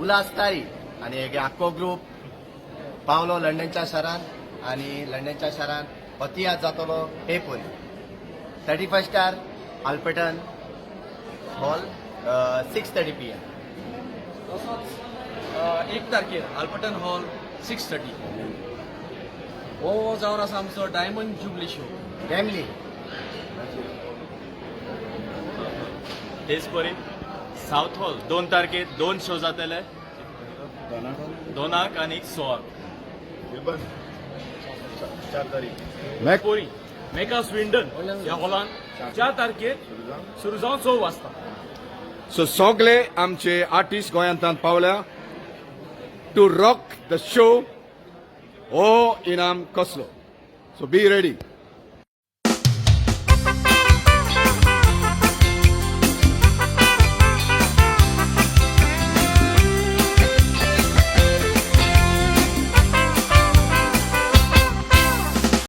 उल्हास तारी आनी हे आख्खो ग्रुप पावलो लंडनच्या शारांत आनी लंडनच्या शारांत हो तियात्र जातलो हे पोरी 31स्टार Alperton Hall, 6:30 p.m. तसोच 1 तारखेर आल्बर्टन हॉल 6:30. हो जावन आसा आमचो डायमंड जुबली शो. फॅमिली. तेच परी सावथ हॉल 2 तारखेर दोन शो जातले, 2 आनी एक 6 आक. 4 तारीख. पोरी मेका स्विंडन ह्या हॉलान 4 तारखेर सुरू जावन 6 वाजता. सो सगळे आमचे आर्टिस्ट गोंयांत पावल्या टू रॉक the show. हो इनाम कसलो? So be ready.